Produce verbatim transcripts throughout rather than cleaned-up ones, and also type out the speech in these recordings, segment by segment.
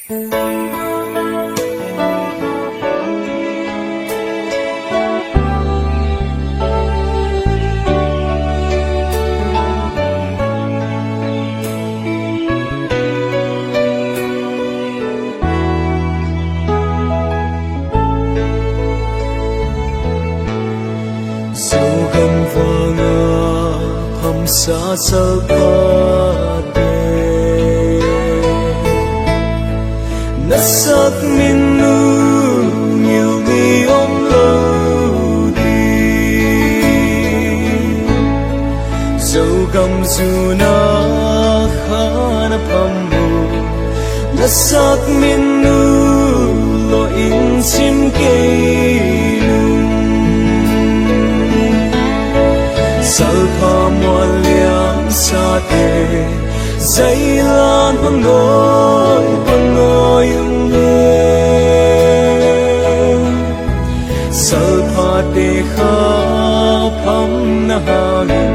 Zogam vanga phamsa salpate, na sak min uh ngilmi om lo ding. Zogam zuna khan a pham uh, na sak min uh lawh in cim kei nung. Salpha mual liangsate, zailan hong nawi hong nawi ung le. Salphate kha phamna hangin,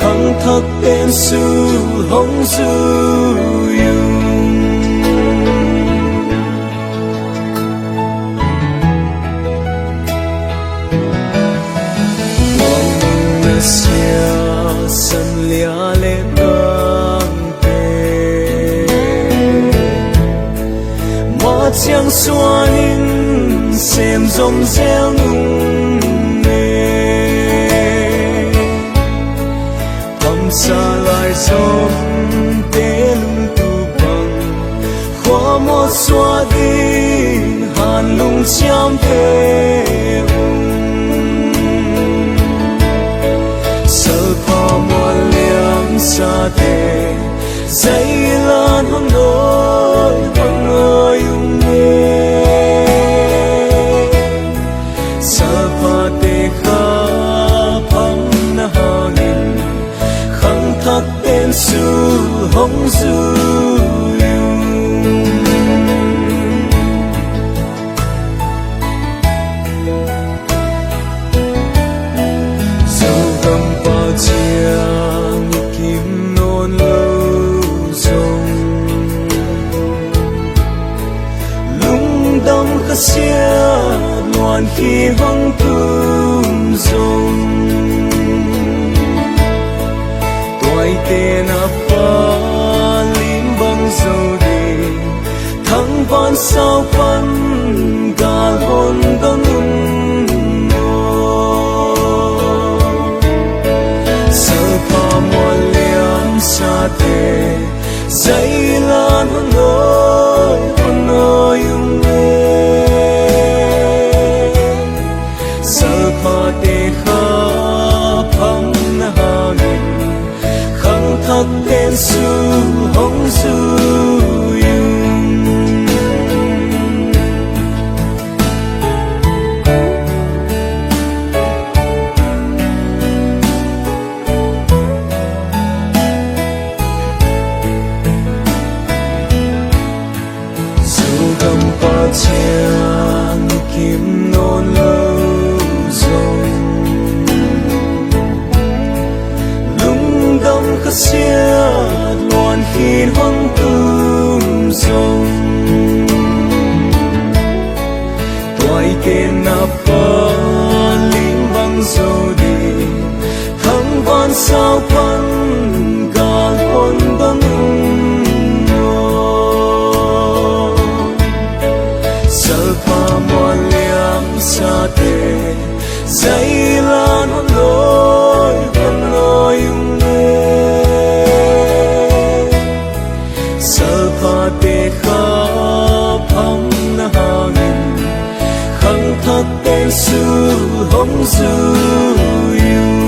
khangthakte'n sul hong zui ung. Muang na sia san lia le tangte, ma ciang suan in sem zom zel nung ne. Phamsa lai zomte lungtup bang, khua mawh suah ding han lungciam peuh ung. Salpha mual liangsate, zailan hong nawi hong nawi ung e. Salphate kha phamna hangin, khangthakte'n sul hong zui ung. Zogam pau ciang i kim nawn lo zong, lungdam khasiat luan khin hong tum zong, tuaite na pa lim bang zo ding, thangvan sau pan gal hon dong un aw. Salpha mual liangsate, zailan hong nawi hong nawi ung e. Salphate kha phamna hangin, khangthakte'n sul hong zui ung. Zogam pau ciang i kim nawn lo zong, lungdam khasiat luan khin hong tum zong, tuaite na pa lim bang zo ding, thangvan sau pan gal hon dong un aw. Salpha mual liangsate, zailan hong nawi hong nawi ung e. Salphate kha phamna hangin, khangthakte'n sul hong zui ung.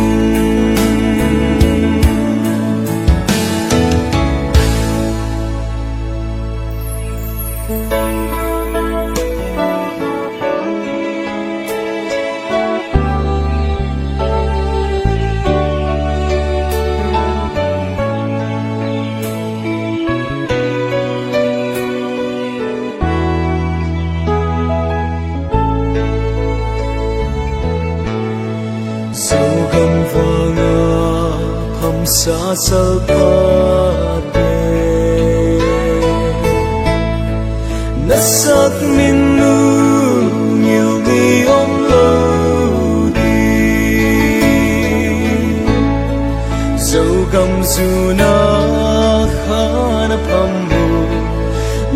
Zogam vanga phamsa salphate,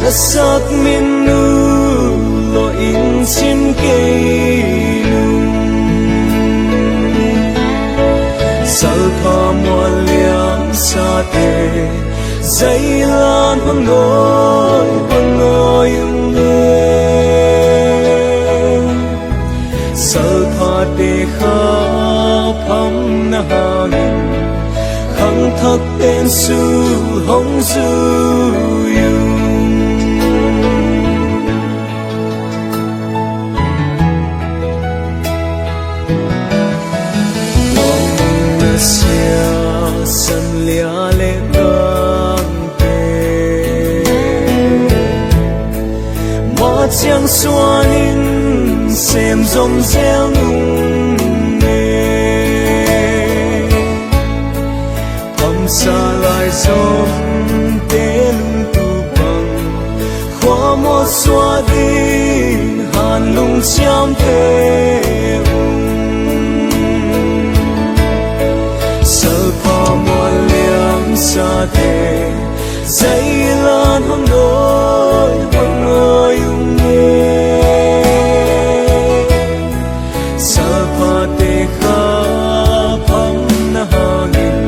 Sak min uh lawh in cim kei nung, salpha mual liam sate, zailan hong nawi, hong nawi ung e. Salphate kha phamna hangin, khangthakte'n sul hong zui ung. Ong na sia san lia le tangte, ma ciang suan in sem zom zel nung e. Pamsa lai zomte lungtup bang, khua mawh suah ding han lungciamte ung. Salpha mual liam sate, zailan hong nawi, hong nawi ung e. Salphate kha phamna hangin,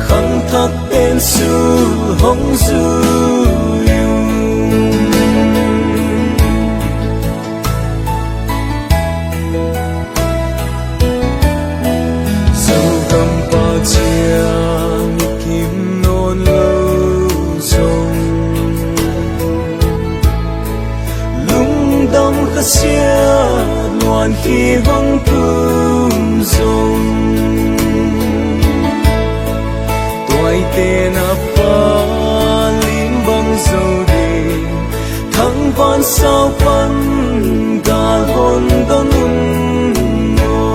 khangthakte'n sul hong zui ung. Zogam pakcia mikim nawn lo zong, lungdam khasiat luan khin hong tum zong, tuaite na pa lim bang zo ding, thangvan sau pan gal hong don un aw.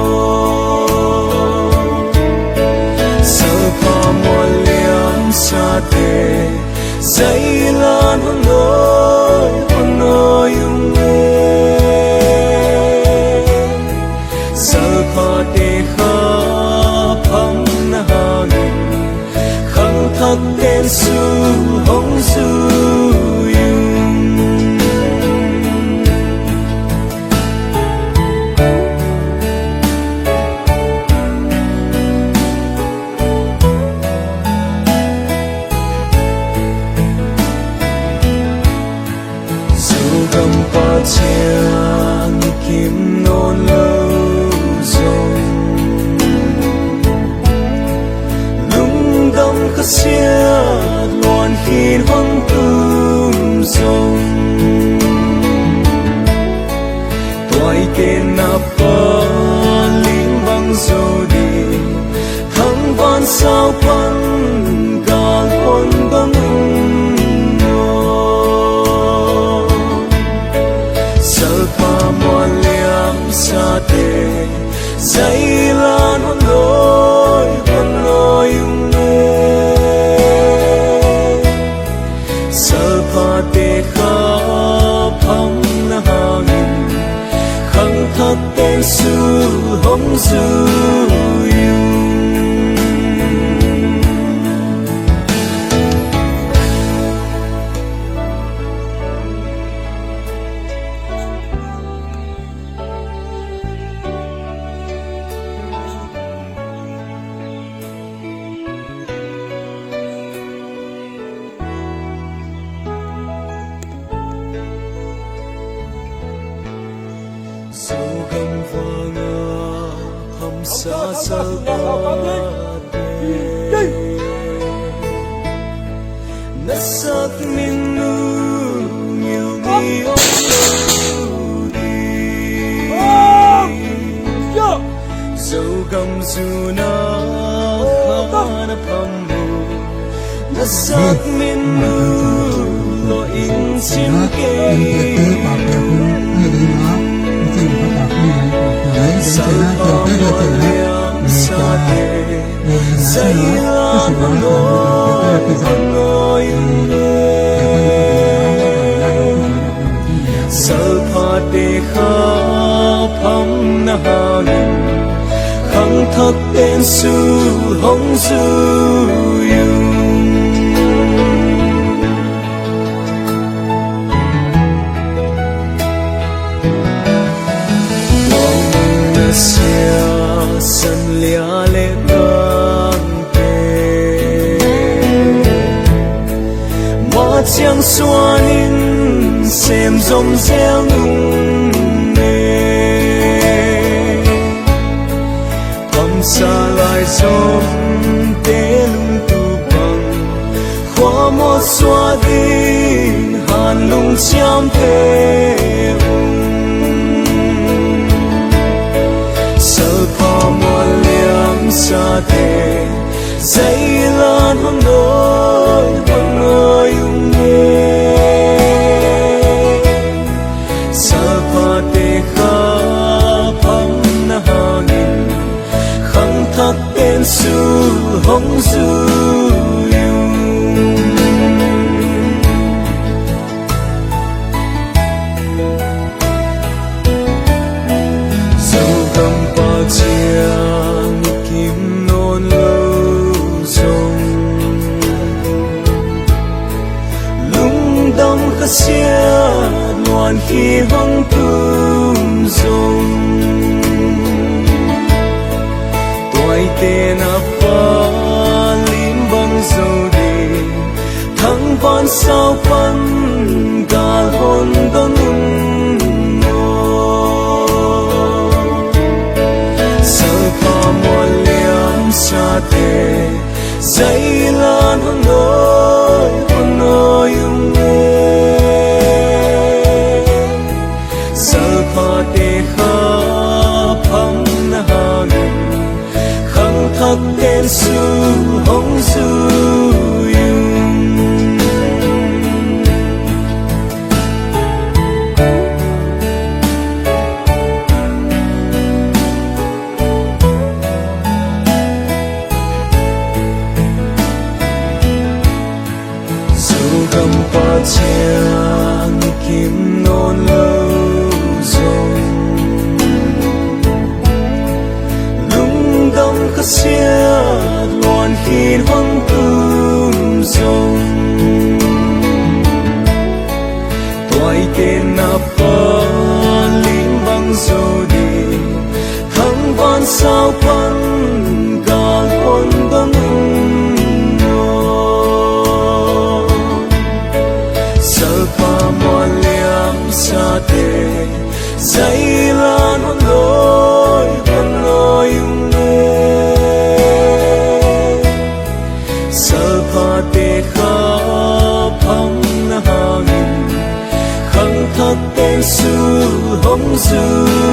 Salpha mual liam sate, zailan hong nawi, hong nawi ung e. Salphate kha phamna hangin, khangthakte'n sul hong zui ung. Zogam pakcia mikim nawn lo zong, lungdam khasiat luan khin hong tum zong, tuaite na pa lim bang zo ding, thangvan sau pan gal hong don un aw. Salpha mual liam sate, zailan hong nawi, hong nawi ung e. Salphate kha phamna hangin, khangthakte'n sul hong zui ung. Zogam vanga phamsa salphate, na sak min uh ngilmi om lo ding. Zogam zuna kha na pham uh, na sak min uh lawh in cim kei nung. Salpha mual liam sate, zailan hong nawi, hong nawi ung e. Salphate kha phamna hangin, khangthakte'n sul hong zui ung. Ciang suanin sem zomzel nung ne. Pamsa lai zomte lungtup bang, khua mawh suah ding han lungciamte um. Salpha mual liamsate, zeilan hong nawi, hong nawi ung e. Salphate kha phamna hangin, khangthakte'n sul hong zui ung. Zogam Pacian kim nawn lo zong, lungdam khasiat luan khi hong tum zong, tuaite na pa lim bang zo ding, thangvan sau pan gal hon don un aw. Salpha mual liamsate, zeilan hong nawi, hong nawi ung e. Salphate kha phamna hangin, khangthakte'n sul hong zui ung. Zogam Pacian kim nawn lo zong, lungdam khasiat luan khi hong tum zong, tuaite na pa lim bang zo ding, thangvan sau pan gal hon don un aw. Salpha mual liamsate, zeilan hong nawi, hong nawi ung e. Salphate kha phamna hangin, khangthakte'n sul hong zui